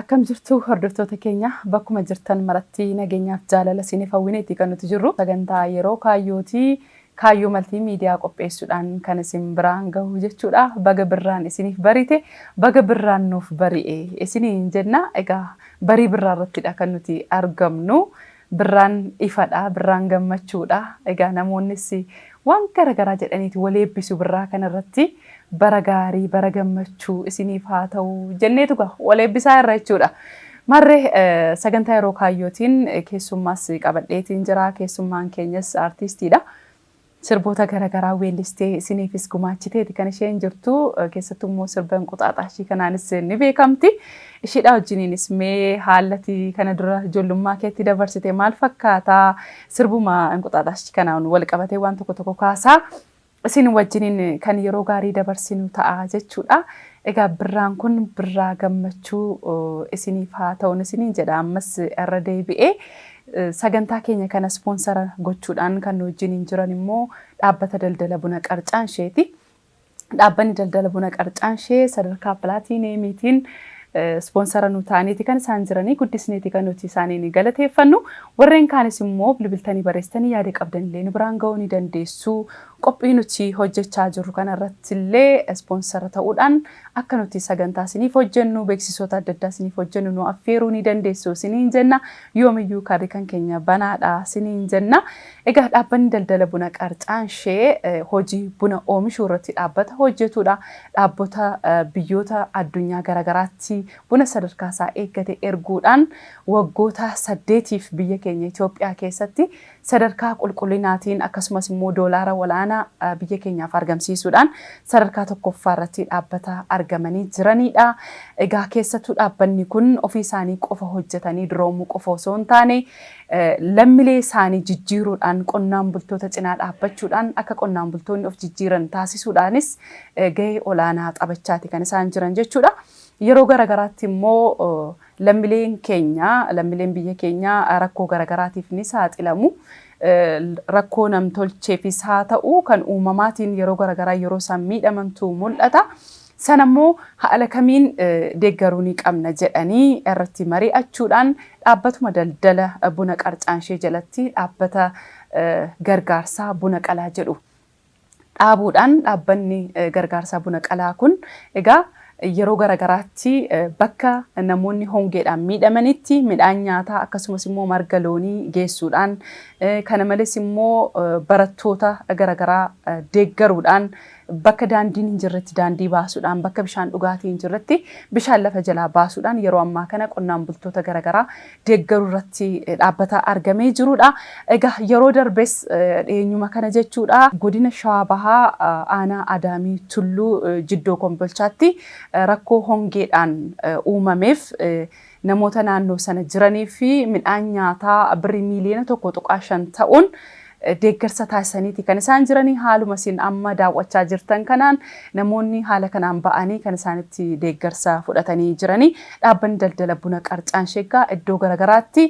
Akkam jirtu hordoftoota keenya bakkuma jirtan maratti nageenyaaf jaalala isiniif hawwineeti kan nuti jirru sagantaa yeroo kaayyootii kaayyoo maltii miidiyaa qopheessuudhaan kan isin biraan gahu jechuudha. Baga birraan isiniif barite baga birraan nuuf bari'e isiniin jenna. Egaa barii birraa irrattidha kan nuti argamnu. Birraan ifadha, birraan gammachuudha. Egaa namoonnis waan garaagaraa jedhaniiti wal eebbisu birraa kanarratti bara gaarii, bara gammachuu isiniif haa ta'u jenneetu wal eebbisaa irra jechuudha. Marree sagantaa yeroo kaayyootiin keessummaas qabadheetiin jira. Keessummaan keenyas aartistiidha. Sirboota garaagaraa weellistee isiniifis gumaachiteeti kan isheen jirtu. Keessattuu immoo sirba inquxaaxaa ishii kanaanis ni beekamti. Isheedha wajjiniinis mee haalati kana dura ijoollummaa keetti dabarsite maal fakkaataa sirbuma inquxaaxaa ishii kanaan wal qabatee waan tokko tokko kaasaa isin wajjiniin kan yeroo gaarii dabarsinu ta'a jechuudha. Egaa birraan kun birraa gammachuu isiniif haa ta'uun isiniin jedha ammas irra deebi'ee. Sagantaa keenya kana ispoonsara gochuudhaan kan nu wajjiniin jiran immoo dhaabbata daldala buna qarcaansheeti. Dhaabbanni daldala buna qarcaanshee sadarkaa pilaatiineemiitiin ispoonsara nu ta'aniiti kan isaan jiranii guddisneeti kan nuti isaaniin galateeffannu. Warreen kaanis immoo bilbiltanii barreessitanii yaada qabdanillee nu biraan ga'uu ni dandeessu. Qophii nuti hojjechaa jirru kanarratti illee ispoonsara ta'uudhaan akka nuti sagantaa isiniif hojjennu beeksisoota adda addaa isiniif hojjennu nu affeeruu ni dandeessu isiniin jenna. Yoomiyyuu karri kan keenya banaadha isiniin jenna. Egaa dhaabbanni daldala buna qarcaanshee hojii buna oomishuu irratti dhaabbata hojjetudha. Dhaabbota biyyoota addunyaa garaagaraatti buna sadarkaa isaa eeggate erguudhaan waggoota 8tiif biyya keenya Itoophiyaa keessatti sadarkaa qulqullinaatiin akkasumas immoo doolaara olaanaa biyya keenyaaf argamsiisuudhaan sadarkaa tokkoffaa irratti dhaabbata argamanii jiranidha. Egaa keessattuu dhaabbanni kun ofii isaanii qofa hojjetanii duroomuu qofa osoo hin taane lammiilee isaanii jijjiiruudhaan qonnaan bultoota cinaa dhaabbachuudhaan akka qonnaan bultoonni of jijjiiran taasisuudhaanis gahee olaanaa taphachaati kan isaan jiran jechuudha. Yeroo garaagaraatti immoo lammiileen keenya lammiileen biyya keenyaa rakkoo garaagaraatiif ni saaxilamu. Rakkoo namtolcheefis haa ta'u kan uumamaatiin yeroo garaagaraa yeroo isaan miidhamantu mul'ata. Sanammoo haala kamiin deeggaruu ni qabna jedhanii irratti mari'achuudhaan dhaabbatuma daldala buna qarcaanshee jalatti dhaabbata gargaarsaa buna qalaa jedhu dhaabuudhaan dhaabbanni gargaarsaa buna qalaa kun egaa yeroo garaagaraatti bakka namoonni hongeedhaan miidhamanitti midhaan nyaataa akkasumas immoo marga loonii geessuudhaan kana malees immoo barattoota garaagaraa deeggaruudhaan bakka daandiin hin jirretti daandii baasuudhaan bakka bishaan dhugaatii hin jirretti bishaan lafa jalaa baasuudhaan yeroo ammaa kana qonnaan bultoota garaagaraa deeggaruu irratti dhaabbata argamee jirudha. Egaa yeroo darbes dhiyeenyuma kana jechuudha godina Shawaa Bahaa aanaa Adaamii Tulluu Jiddoo Kombolchaatti rakkoo hongeedhaan uumameef namoota naannoo sana jiranii fi midhaan nyaataa birrii miiliyoona 1.5 ta'uun deeggarsa taasisaniiti kan isaan jiranii haaluma isin amma daawwachaa jirtan kanaan namoonni haala kanaan ba'anii kan isaanitti deeggarsa fudhatanii jiranii dhaabbanni daldala buna qarcaansheeggaa iddoo garaagaraatti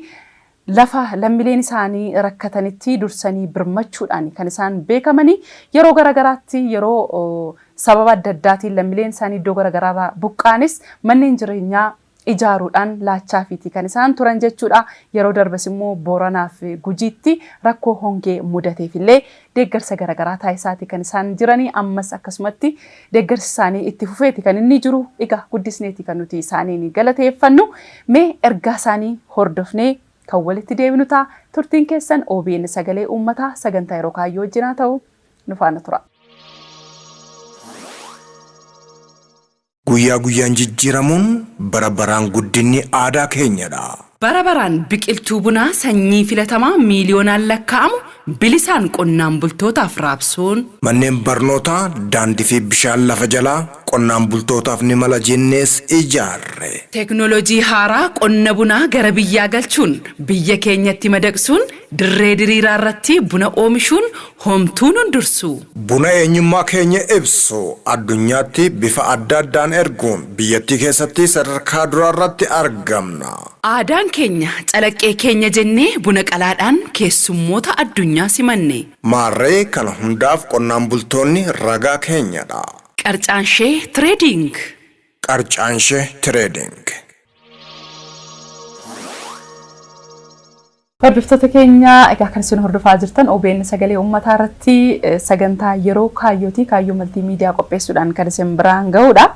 lafa lammiileen isaanii rakkatanitti dursanii birmachuudhaan kan isaan beekamanii yeroo garaagaraatti yeroo sababa adda addaatiin lammiileen isaanii iddoo garaagaraarraa buqqaanis manneen jireenyaa ijaaruudhaan laachaafiiti kan isaan turan jechuudha. Yeroo darbes immoo Booranaaf Gujiitti rakkoo hongee mudateef illee deeggarsa garaagaraa taasisaati kan isaan jiranii ammas akkasumatti deeggarsi isaanii itti fufeeti kan inni jiru. Egaa guddisneeti kan nuti isaaniin galateeffannu. Mee ergaa isaanii hordofnee kan walitti deebinu ta'a. Turtiin keessan OBN sagalee uummataa sagantaa yeroo kaayyoo wajjin haa ta'u nu faana tura. Guyyaa guyyaan jijjiiramuun bara baraan guddinni aadaa keenyadha. Bara baraan biqiltuu bunaa sanyii filatamaa miiliyoonaan lakkaa'amu bilisaan qonnaan bultootaaf raabsuun Manneen barnootaa daandii fi bishaan lafa jalaa Qonnaan bultootaaf ni mala jennees ijaarre. Teeknooloojii haaraa qonna bunaa gara biyyaa galchuun biyya keenyatti madaqsuun dirree diriiraa irratti buna oomishuun homtuu nun dursu. Buna eenyummaa keenya ibsu addunyaatti bifa adda addaan erguun biyyattii keessatti sadarkaa duraarratti argamna. Aadaan keenya calaqqee keenya jennee buna qalaadhaan keessummoota addunyaa simanne. Maarree kana hundaaf qonnaan bultoonni ragaa keenyadha. Qarcaanshee Trading. Qarcaanshee Trading. Hordoftoota keenya, egaa kan isin hordofaa jirtan OBN Sagalee Uummataa irratti sagantaa Yeroo Kaayyooti, Kaayyoo Maltiimiidiyaa qopheessuudhaan kan isin biraan gahudha.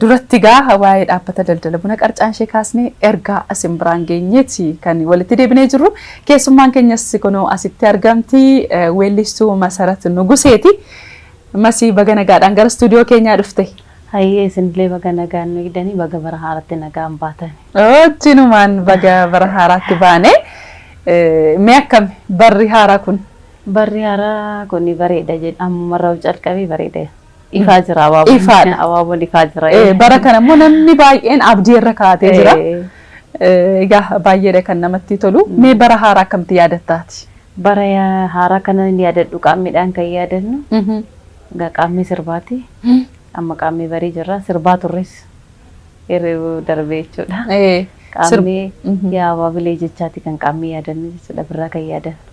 Duratti egaa waa'ee dhaabbata daldala buna Qarcaanshee kaasnee ergaa isin biraan geenyeeti kan walitti deebinee jirru. Keessummaan keenyas kunoo asitti argamti, weellistuu Masarat Nuguseeti. Masii, baga nagaadhaan gara istuudiyoo keenyaa dhufte. Hayyee, isinillee baga nagaan nu eegdanii, baga bara haaraatti nagaan baatan. Wajjinumaan baga bara haaraatti baane. Mee akkami barri haaraa kun? Barri haaraa kun bareeda jedha. Ammumarraa calqabee bareeda. Ifaa jira abaaboon. Ifaadha. Abaaboon ifaa jira. Bara kana immoo namni baay'een abdii irra kaa'atee jira. Egaa baay'eedha kan namatti tolu. Mee bara haaraa akkamitti yaadattaati? Bara haaraa kana inni yaadadhu qaammiidhaan kan yaadannu. Egaa qaammee sirbaati. Amma qaammee barii jirra. Sirbaa turres yeroo darbee jechuudha. Qaammee yaa abaabilee jechaati kan qaammee yaadannu jechuudha. Birraa kan yaadannu.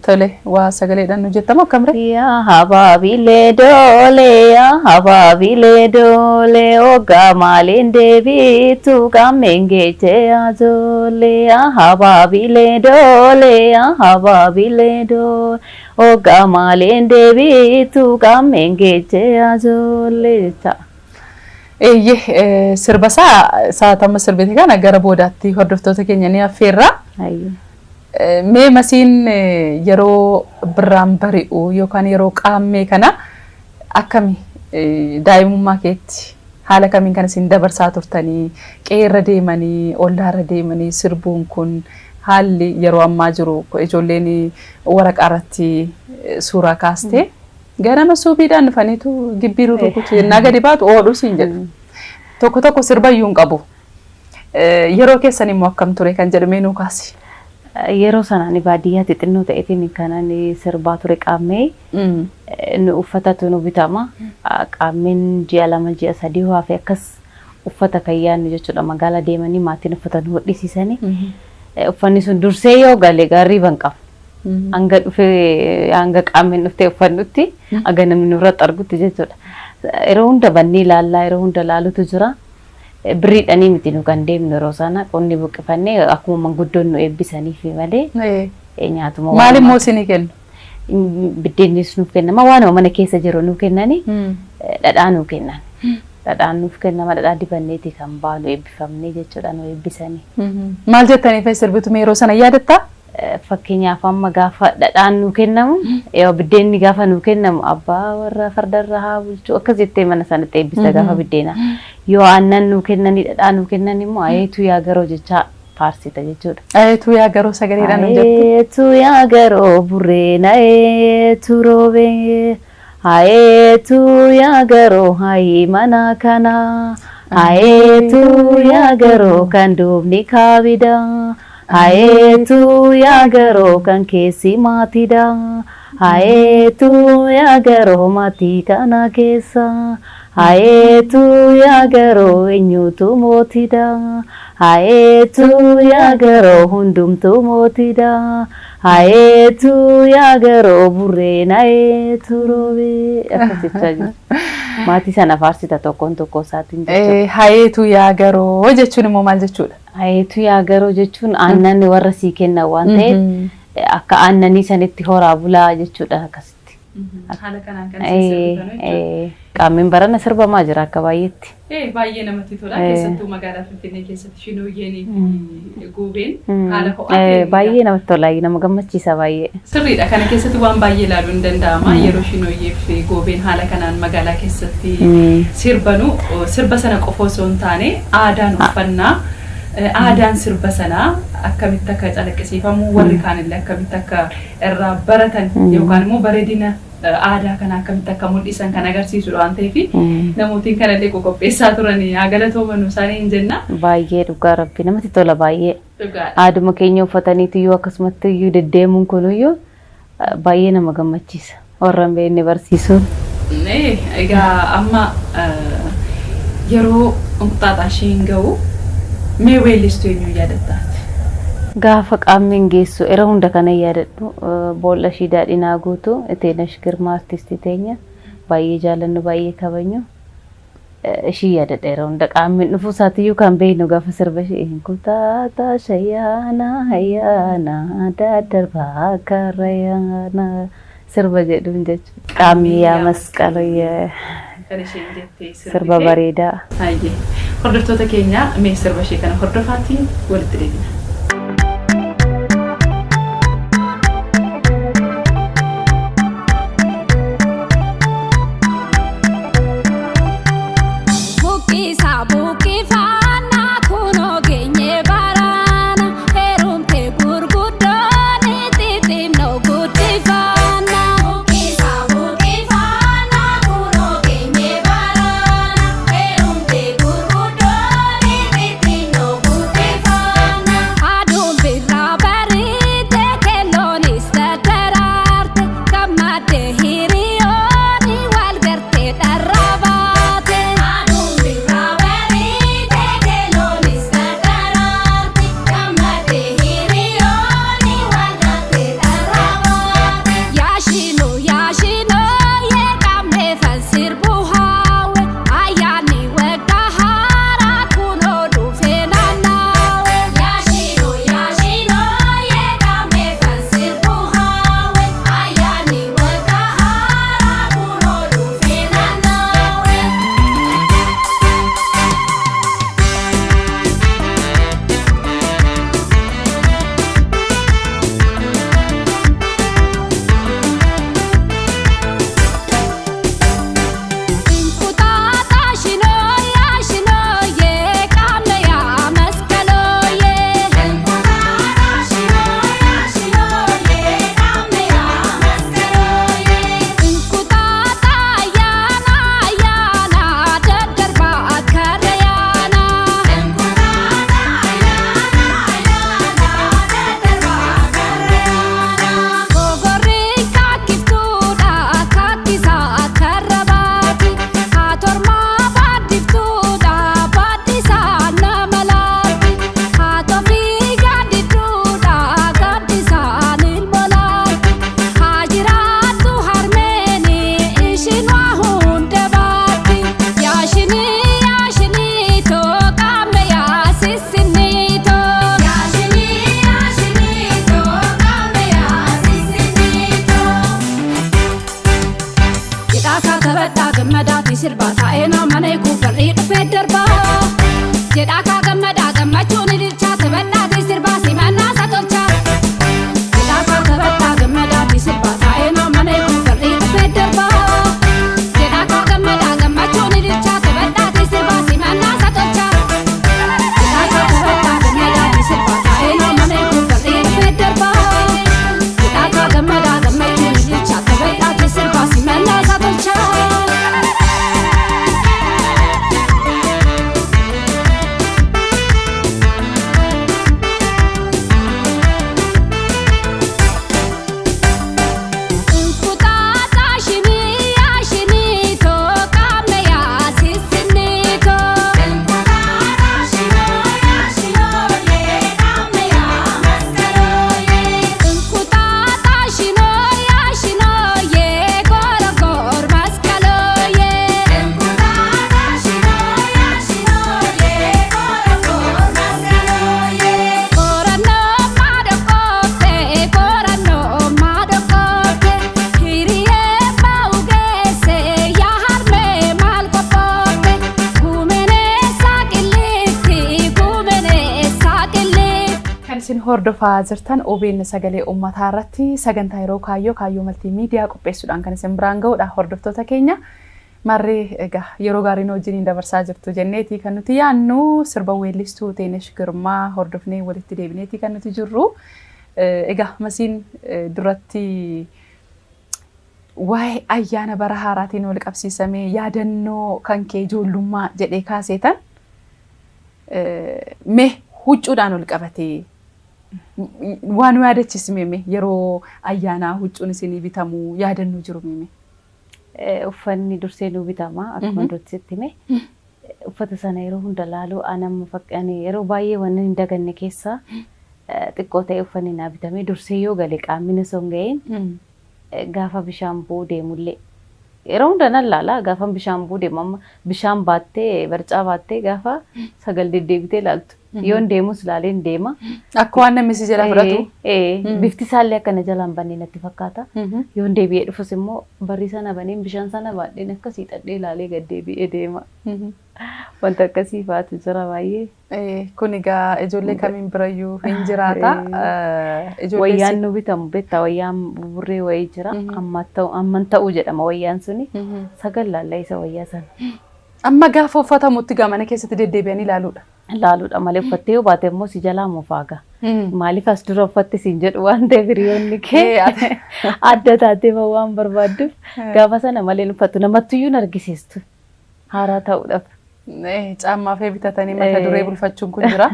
Tole, waa sagaleedhaan nu jettamu akkamre? Yaa habaabilee doolee, yaa habaabilee doolee, ogaa maaliin deebiitu qaammeen geechee yaa ijoollee. Yaa habaabilee doolee, yaa habaabilee doolee, ogaa maaliin deebiitu qaammeen geechee yaa ijoollee jecha. Eeyyee, sirba isaa sa'aatama sirbite kana gara boodaatti hordoftoota keenya ni affeerra. Mee Masiin, yeroo birraan bari'u yookaan yeroo qaammee kana akkami daa'imummaa keetti haala kamiin kan isin dabarsaa turtanii, qe'eerra deemanii, ollaarra deemanii sirbuun kun, haalli yeroo ammaa jiru ijoolleen waraqaa irratti suuraa kaastee ganama suubiidhaan dhufaniitu gibbii rukutu, yennaa gadi baatu oodhu siin jedhu. Tokko tokko sirbayyuu hin qabu. Yeroo keessan immoo akkam ture kan jedhu mee nuu kaasi. Yeroo sana ani baadiyyaatti xinnoo ta'eetiin kan ani sirbaa ture qaammee nu uffatatu nu bitama. Qaammeen ji'a 2, ji'a 3 hafe akkas uffata kan yaadnu jechuudha. Magaalaa deemanii maatiin uffata nu hodhisiisanii. Uffanni sun dursee yoo gale gaarii ban qabu. Hanga dhufee, hanga qaammeen dhuftee uffannutti, hanga namni nurratti argutti jechuudha. Yeroo hunda bannee ilaallaa, yeroo hunda laalutu jira. Birriidhanii miti nu kan deemnu yeroo sana, qonni buqqifannee akkuma manguddoon nu eebbisaniif malee nyaatuma. Maal immoo isinii kennu? Biddeennis nuuf kennama, waanuma mana keessa jiru nuuf kennani, dhadhaa nuuf kennan. Dhadhaan nuuf kennama, dhadhaa dibanneeti kan baanu, eebbifamnee jechuudha, nu eebbisanii. Maal jettanii fa'i sirbitu yeroo sana, yaadattaa? Fakkeenyaaf amma gaafa dhadhaan nuu kennamu, yoo biddeenni gaafa nuu kennamu, abbaa warra fardarra haa bulchu akkas jettee mana sanatti eebbista gaafa biddeena. Yoo aannan nuu kennanii, dhadhaa nuu kennan immoo ayeetuu yaa garoo jechaa faarsita jechuudha. Ayeetuu yaa garoo sagaleedhaan nu jettu. Ayeetuu yaa garoo burreen ayeetuu roobee, ayeetuu yaa garoo hayi mana kana, ayeetuu yaa garoo kan duubni kaabida, ayeetuu yaa garoo kan keessi maatida, ayeetuu yaa garoo maatii kana keessa, ayeetuu yaa garoo eenyutu mootida, ayeetuu yaa garoo hundumtuu mootida, ayeetuu yaa garoo burreen ayeetuu roobee akkas jechaa jiru. Maatii sana faarsita tokkoon tokko isaatiin jechuudha. Hayeetuu yaa garoo jechuun immoo maal jechuudha? Ayeetuu yaa garoo jechuun aannan warra sii kennan waan ta'eef, akka aannanii sanitti horaa bulaa jechuudha akkasitti. Haala kanaan kan isin sirbitan jechuudha. Qaammeen barana sirbamaa jira akka baay'eetti. Baay'ee namatti tola. Keessattuu magaalaa Finfinnee keessatti shinooyyeenii fi goobeen haala ho'aa ta'een. Baay'ee namatti tola, nama gammachiisa baay'ee. Sirriidha. Kana keessatti waan baay'ee ilaaluun ni danda'ama. Yeroo shinooyyee fi goobeen haala kanaan magaalaa keessatti sirbanu, sirba sana qofa osoo hin taane aadaan uffannaa, aadaan sirba sanaa akkamitti akka calaqqisiifamu, warri kaanillee akkamitti akka irraa baratan yookaan immoo bareedina aadaa kana akkamitti akka mul'isan kan agarsiisudha waan ta'eef namootiin kanallee qoqopheessaa turanii haa galatoomannu isaanii hin jenna. Baay'ee dhugaa rabbi namatti tola baay'ee. Aaduma keenya uffataniitu iyyuu akkasumatti iyyuu deddeemuun kunuyyuu baay'ee nama gammachiisa. Warra hin beekne barsiisuun. Egaa amma yeroo Inquxaaxaashiin gahu mee weellistuu eenyuun yaadattaati? Gaafa qaamni geessu yeroo hunda kana yaadadhu boolla ishii daadhinaa guutuu Iteenash Girmaa artistii teenya baay'ee jaalannu baay'ee kabajnu ishii yaadadha yeroo hunda qaamni dhufuu isaatiyyuu kan beeknu gaafa sirba ishee Inquxaaxaash ayyaana ayyaana daddarbaa karra sirba jedhuun jechuudha. Qaamni yaa masqala sirba bareedaa. Hordoftoota keenya mee sirba ishee kana hordofaatiin walitti deebina. Hordofaa jirtan OBN sagalee uummataa irratti sagantaa yeroo kaayyoo kaayyoo maltii miidiyaa qopheessuudhaan kan isin biraan ga'udha. Hordoftoota keenya marree egaa yeroo gaariin wajjiniin dabarsaa jirtu jenneeti kan nuti yaannu sirba weellistuu Teenesh Girmaa hordofnee walitti deebineeti kan nuti jirru. Egaa masiin duratti Waa'ee ayyaana bara haaraatiin wal qabsiisamee yaadannoo kan kee ijoollummaa jedhee kaaseetan mee huccuudhaan wal qabatee waan nu yaadachiisme mee yeroo ayyaanaa huccuun isinii bitamu yaadannoo jiru mee? Uffanni dursee nu bitama akkuma duratti sitti hime. Uffata sana yeroo hunda laaluu ani yeroo baay'ee waan hin daganne keessaa xiqqoo ta'e uffanni naa bitame dursee yoo gale qaamni osoo hin ga'iin gaafa bishaan bu'uu deemullee yeroo hunda nan laala. Gaafa bishaan bu'uu deemu amma bishaan baattee barcaa baattee gaafa sagal deddeebitee laaltu yoon deemus laaleen deema. Akka waan namni si jala fudhatu. Bifti isaallee akka na jalaan banne natti fakkaata. Yoon deebi'ee dhufus immoo barri sana baneen bishaan sana baadheen akkasii xadhee laalee gad deebi'ee deema. Wanta akkasii fa'aatu jira baay'ee. Kun egaa ijoollee kamiin birayyuu hin jiraata. Wayyaan nu bitamu beektaa, wayyaan buburree wayii jira. Amman ta'uu jedhama wayyaan suni. Sagal laalla isa wayyaa sana. Amma gaafa uffatamutti gaa mana keessatti deddeebi'anii ilaaluudha. Laaluudha malee uffattee yoo baate immoo si jalaa mofaaga. Maaliif as dura uffatte siin jedhu waan ta'eef hiriyoonni kee adda taatee waan barbaadduuf gaafa sana malee uffattu namattuyyuu hin argisiistu haaraa ta'uudhaaf. Caammaa fee bitatanii mata duree bulfachuun kun jira.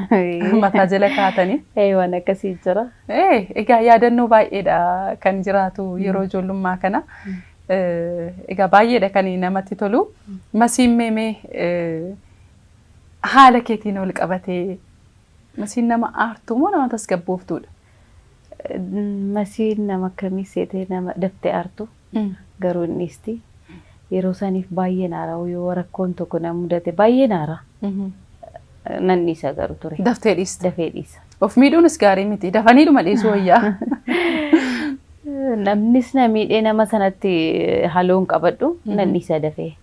Mataa jala kaatanii. Waan akkasii jira. Egaa yaadannoo baay'eedha kan jiraatu yeroo ijoollummaa kana. Egaa baay'eedha kan namatti tolu. Masiin meemee haala keetiin ol qabatee masiin nama aartuu moo nama tasgabbooftuudha? Masiin nama akkamii seetee nama daftee aartu garuu hin dhiisti. Yeroo saniif baay'ee naara yoo rakkoon tokko na mudate baay'ee naara. Nan dhiisa garuu ture. Daftee dhiista? Dafee dhiisa. Of miidhuunis gaarii miti. Dafaniidhuma dhiisuu wayyaa. Namnis na miidhee nama sanatti haloon qabadhu nan dhiisa dafee.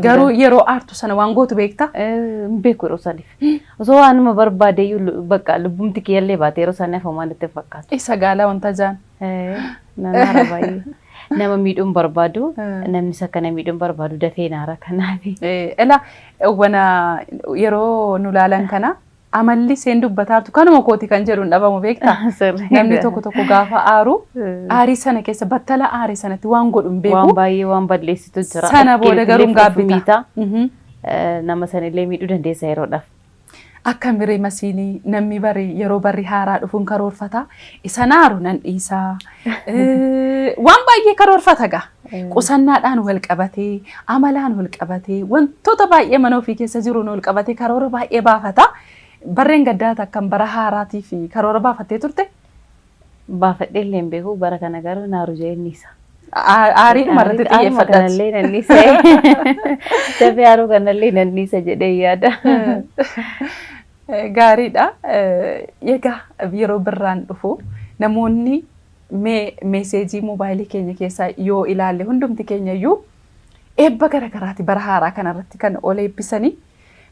Garuu yeroo aartu sana waan gootu beektaa? Hin beeku yeroo saniif. Osoo waanuma barbaade iyyuu bakka lubbumti kiyyallee baate yeroo saniif homaa natti fakkaatu. Isa gaalaa wanta jaan. Nan aara baay'ee. Nama miidhuun barbaadu namnis akka na miidhuun barbaadu dafee naara kanaaf. Ela wana yeroo nu laalan kana amalli seen dubbataartu kanuma kooti kan jedhu hin dhabamu beektaa? Namni tokko tokko gaafa aaru aarii sana keessa battala aarii sanatti waan godhu hin beeku. Waan baay'ee waan balleessitu jira. Sana booda garuu hin gaabbita. Nama sanillee miidhuu dandeessa yeroodhaaf. Akka miree masiinii namni bari yeroo barri haaraa dhufuun karoorfata. Isa naaru nan dhiisaa. Waan baay'ee karoorfata gaa. Qusannaadhaan wal qabatee, amalaan wal qabatee, wantoota baay'ee mana ofii keessa jiruun wal qabatee karoora baay'ee baafata. Barreen gaddaa akkam bara haaraatii fi karoora baafattee turte? Baafadhee illee hin beeku bara kana garuu naaru jedhee dhiisa. Aariidhuma irratti xiyyeeffadhaati. Kanallee nan dhiisa. Dafee aaruu kanallee nan dhiisa jedhee yaada. Gaariidha. Egaa yeroo birraan dhufu namoonni meeseejii moobaayilii keenya keessaa yoo ilaalle hundumti keenya iyyuu eebba garaagaraati bara haaraa kanarratti kan ol eebbisanii.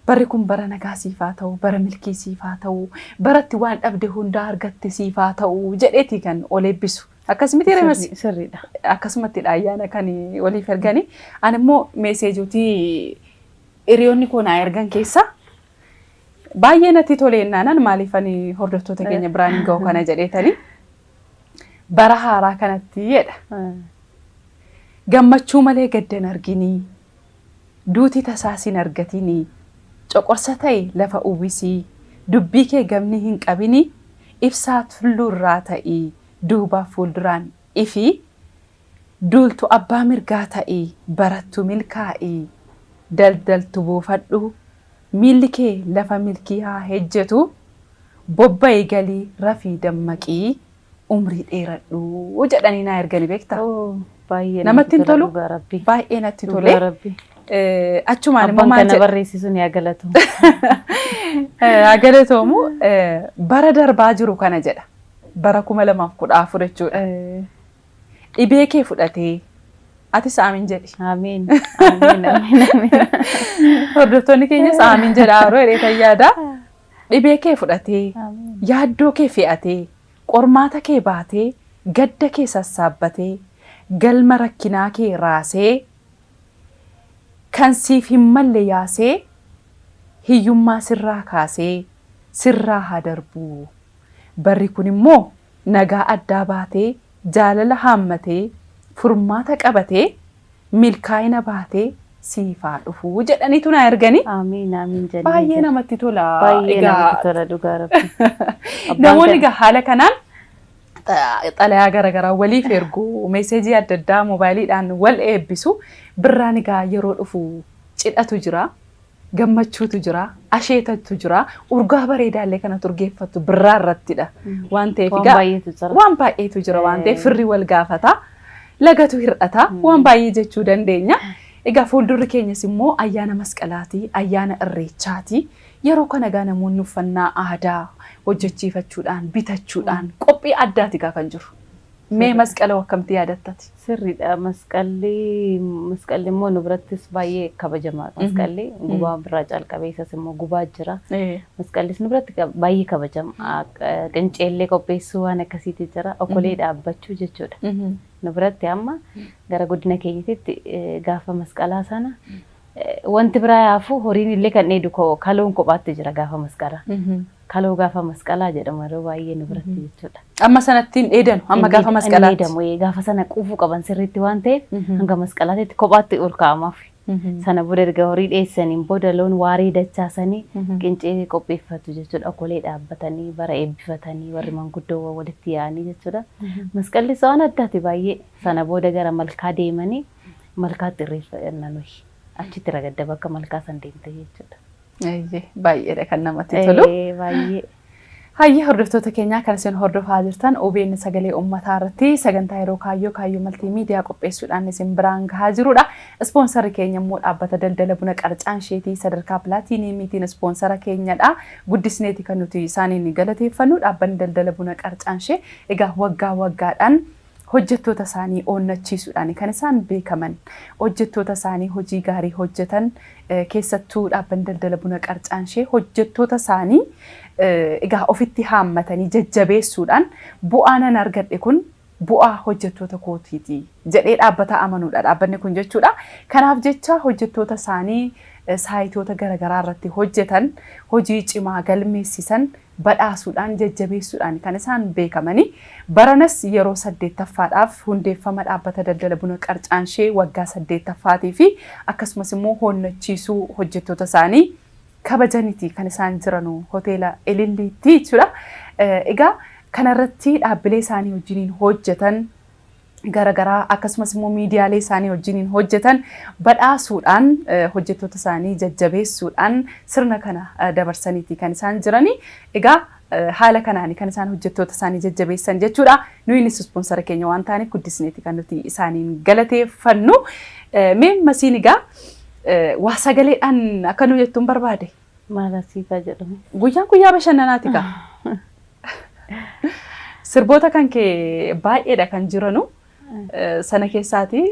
Barri kun bara nagaa siif haa ta'u, bara milkii siif haa ta'u, baratti waan dhabde hundaa argatte siif haa ta'u jedheeti kan ol eebbisu. Akkasumatti reemas Sirriidha. Akkasumattidha ayyaana kan waliif ergani. Ani immoo meeseejotii hiriyoonni koo naa ergan keessaa baay'ee natti tole jennaanan maaliif ani hordoftoota keenya biraan hin ga'u kana jedheetani bara haaraa kanatti jedha. Gammachuu malee gaddan arginii, duuti tasaas hin argatinii, coqorsa ta'e lafa uwwisii, dubbii kee gamni hin qabinii, ibsaa tulluurraa ta'ii, duubaaf fuulduraan ifii, duultu abbaa mirgaa ta'ii, barattu milkaa'ii, daldaltu buufadhu, miilli kee lafa milkii haa hejjetu, bobba'i galii rafii dammaqii, umrii dheeradhu jedhanii naa erganii beektaa? Namatti hin tolu? Baay'ee natti tole. Achumaan immoo maal jedha? Kana barreessisuun yaa galatomu. Yaa galatoomu bara darbaa jiru kana jedha. Bara 2014 jechuudha. Dhibee kee fudhatee atis aamin jedhi. Amiin. Amiin. Amiin. Amiin. Hordoftoonni keenyas aamin jedha yeroo jedhee yaada. Dhibee kee fudhatee yaaddoo kee fe'atee qormaata kee baatee gadda kee sassaabbatee galma rakkinaa kee raasee kan siif hin malle yaasee hiyyummaa sirraa kaasee sirraa haa darbu. Barri kun immoo nagaa addaa baatee jaalala haammatee Furmaata qabatee milkaa'ina baatee siifaa dhufuu jedhaniitu na erganii. Amiin amiin jennee. Baay'ee namatti tola. Baay'ee Egaa namatti tola dhugaa rabbi. Abbaan namoonni kan- egaa haala kanaan xalayaa garaagaraa waliif ergu, meeseejii adda addaa moobaayiliidhaan wal eebbisu. Birraan egaa yeroo dhufu cidhatu jira, gammachuutu jira, asheetatu jira, urgaa bareedaallee kanatu urgeeffattu birraa irrattidha. Waan ta'eef Waan egaa baay'eetu jira. waan baay'eetu jira waan ta'eef firri wal gaafata, lagatu hir'ata, waan baay'ee jechuu dandeenya. Egaa fuuldurri keenyas immoo ayyaana masqalaati, ayyaana irreechaati. Yeroo kana egaa namoonni uffannaa aadaa hojjechiifachuudhaan, bitachuudhaan qophii addaati egaa kan jiru. Mee masqala akkamitti yaadattati? Sirriidha. Masqalli immoo nu birattis baay'ee kabajama. Masqalli gubaa biraa calqabee isas immoo gubaa jira. Masqallis nu biratti baay'ee kabajama. Qinceellee qopheessuu waan akkasiitu jira. Okolee dhaabbachuu jechuudha. Nu biratti amma gara guddina keenyatti gaafa masqalaa sana wanti biraa yaafu horiin illee kan dheedu kaloon kophaatti jira gaafa masqalaa. Kaloo gaafa masqalaa jedhama yeroo baay'ee nu biratti jechuudha. Amma sanatti hin dheedanu, amma gaafa masqalaatti. Hin dheedamu, gaafa sana quufuu qaban sirriitti waan ta'eef hanga masqalaatti kophaatti ol kaa'amaaf. Sana booda erga horii dheessaniin booda loon waaree dachaasanii qincee qopheeffatu jechuudha. Okolee dhaabbatanii bara eebbifatanii warri manguddoowwan walitti yaa'anii jechuudha. Masqalli waan addaati baay'ee. Sana booda gara malkaa deemanii malkaatti irreeffanna nuyi. Achitti ragadda bakka malkaa san deemte jechuudha. Eeyyee, baay'eedha kan namatti tolu. Baay'ee. Hayyee hordoftoota keenyaa kan isin hordofaa jirtan OBN sagalee uummataa irratti sagantaa yeroo kaayyoo kaayyoo maltiimiidiyaa qopheessuudhaan isin biraan gahaa jirudha. Ispoonsarri keenya immoo dhaabbata daldala buna Qarcaansheetii sadarkaa pilaatiiniimiitiin ispoonsara keenyadha. Guddisneeti kan nuti isaaniin galateeffannu dhaabbanni daldala buna Qarcaanshee egaa waggaa waggaadhaan hojjettoota isaanii onnachiisuudhaan kan isaan beekaman, hojjettoota isaanii hojii gaarii hojjetan, keessattuu dhaabbanni daldala buna Qarcaanshee hojjettoota isaanii egaa ofitti haammatanii jajjabeessuudhaan bu'aa nan argadhe kun bu'aa hojjettoota kootiiti jedhee dhaabbata amanuudha dhaabbanni kun jechuudha. Kanaaf jecha hojjettoota isaanii saayitoota garaagaraa irratti hojjetan hojii cimaa galmeessisan badhaasuudhaan jajjabeessuudhaan kan isaan beekamanii. Baranas yeroo 8ffaadhaaf hundeeffama dhaabbata daldala buna Qarcaanshee waggaa 8ffaatii fi akkasumas immoo honnachiisuu hojjettoota isaanii kabajaniiti kan isaan jiranu hoteela Ililliitti jechuudha. Egaa kanarratti dhaabbilee isaanii wajjiniin hojjetan garaagaraa akkasumas immoo miidiyaalee isaanii wajjiniin hojjetan badhaasuudhaan hojjettoota isaanii jajjabeessuudhaan sirna kana dabarsaniiti kan isaan jirani. Egaa haala kanaan kan isaan hojjettoota isaanii jajjabeessan jechuudha. Nuyinis ispoonsara keenya waan ta'aniif guddisneeti kan nuti isaaniin galateeffannu. Mee masiin egaa waa sagaleedhaan akka nu jettuun barbaade. Maal asiifaa jedhamu? Guyyaan guyyaa bashannanaati kaa. Sirboota kan kee baay'eedha kan jiranu. Sana keessaati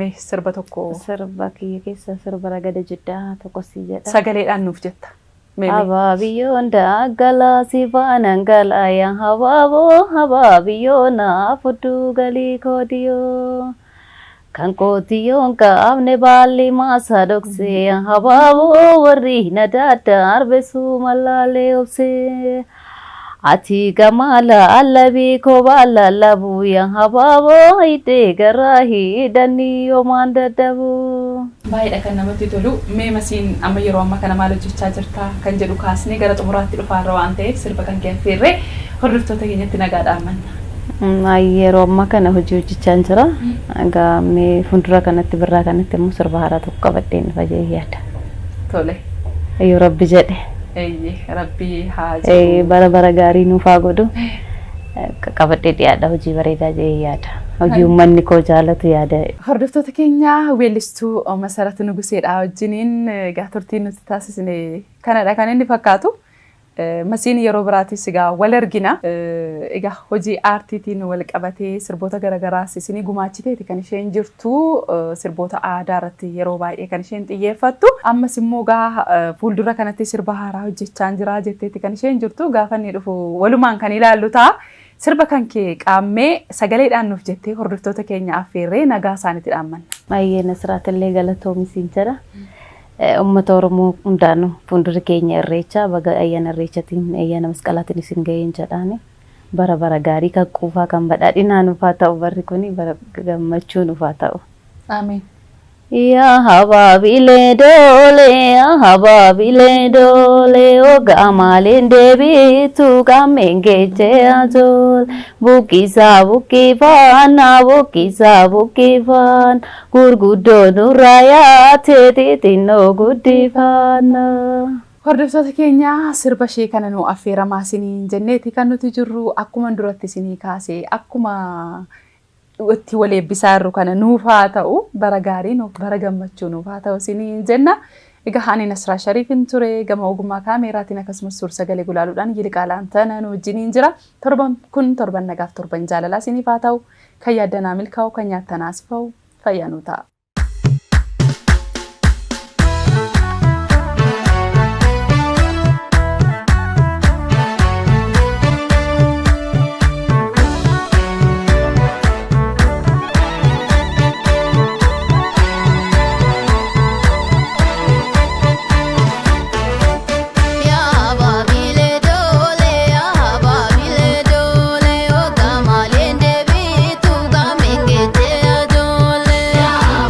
mee sirba tokko. Sirba kiyya keessa sirba ragada jiddaa tokko si jedha. Sagaleedhaan nuuf jetta. Mee. Abaabiyyoon daaggalaa si faanaan galaa habaaboo habaabiyyoon naaf hudduu galii kootiyoo. Kan kootiyyoon qaamne baalli maasaa dhoksee habaaboo warri na daadda arbesuu mallaalee obsee. Ati gamaala allabii kobaala labuuya habaaboo hidhee garaa hidhanii yoomaan dadhabu. Baay'eedha kan namatti tolu. Mee masiin amma yeroo ammaa kana maal hojjechaa jirta kan jedhu kaasnee gara xumuraatti dhufaarra waan ta'eef sirba kan kee affeerree hordoftoota keenyatti nagaa dhaammanna. Yeroo ammaa kana hojii hojjechaa jira. Egaa mee fuuldura kanatti birraa kanatti immoo sirba haaraa tokko qabadheen dhufa jedhee yaada. Tole. Yoo rabbi jedhe. Eeyyee, rabbi haa jedhu. Bara bara gaarii nuuf haa godhu. Qabadhee dhiyaadha hojii bareedaa jedhee yaada. Hojii uummanni koo jaalatu yaada. Hordoftoota keenya weellistuu Masarat Nuguseedha wajjiniin egaa turtiin nuti taasisne kanadha kan inni fakkaatu. Masiin yeroo biraatis egaa wal argina. Egaa hojii aartiitiin wal qabatee sirboota garaagaraas isinii gumaachiteeti kan isheen jirtu. Sirboota aadaa irratti yeroo baay'ee kan isheen xiyyeeffattu. Ammas immoo egaa fuuldura kanatti sirba haaraa hojjechaa jira jetteeti kan isheen jirtu. Gaafa inni dhufu walumaan kan ilaallu ta'a. Sirba kan kee qaammee sagaleedhaan nuuf jettee hordoftoota keenya affeerree nagaa isaaniitti dhaammanna. Baay'ee Nasraatillee galatoomi jedha. Uummata Oromoo hundaanuu fuuldurri keenya irreecha baga ayyaana irreechatiin ayyaana masqalaatiin isin ga'een jedhaani. Bara bara gaarii kan quufaa kan badhaadhinaa nuuf haa ta'u, barri kuni bara gammachuu nuuf haa ta'u. Ameen. Yaa habaabilee doolee, yaa habaabilee doolee, ogaa maaliin deebiitu qaameen geejjee ajool. Buqqisaa buqqifaan, buqqisaa buqqifaan, gurguddoo nurraa yaatee xixinnoo guddifaan. Hordoftoota keenya, sirba ishee kana nu affeeramaa isiniin jenneeti kan nuti jirru. Akkuma duratti isinii kaasee, akkuma itti wal eebbisaa jirru kana nuuf haa ta'u, bara gaarii nuuf, bara gammachuu nuuf haa ta'u isiniin jenna. Egaa ani Nasraa Shariifin ture, gama ogummaa kaameeraatiin akkasumas suur sagalee gulaaluudhaan Yiliqaalaan tana nu wajjiniin jira. Torban kun torban nagaaf torban jaalalaa isiniif haa ta'u, kan yaaddanaa milkaa'u, kan nyaattanaa sifa'u, fayyaa nuu ta'a. Yaa baabilee doolee, yaa baabilee doolee, ogaa maaliin deebiitu qaameen geejjee ajoolee. Yaa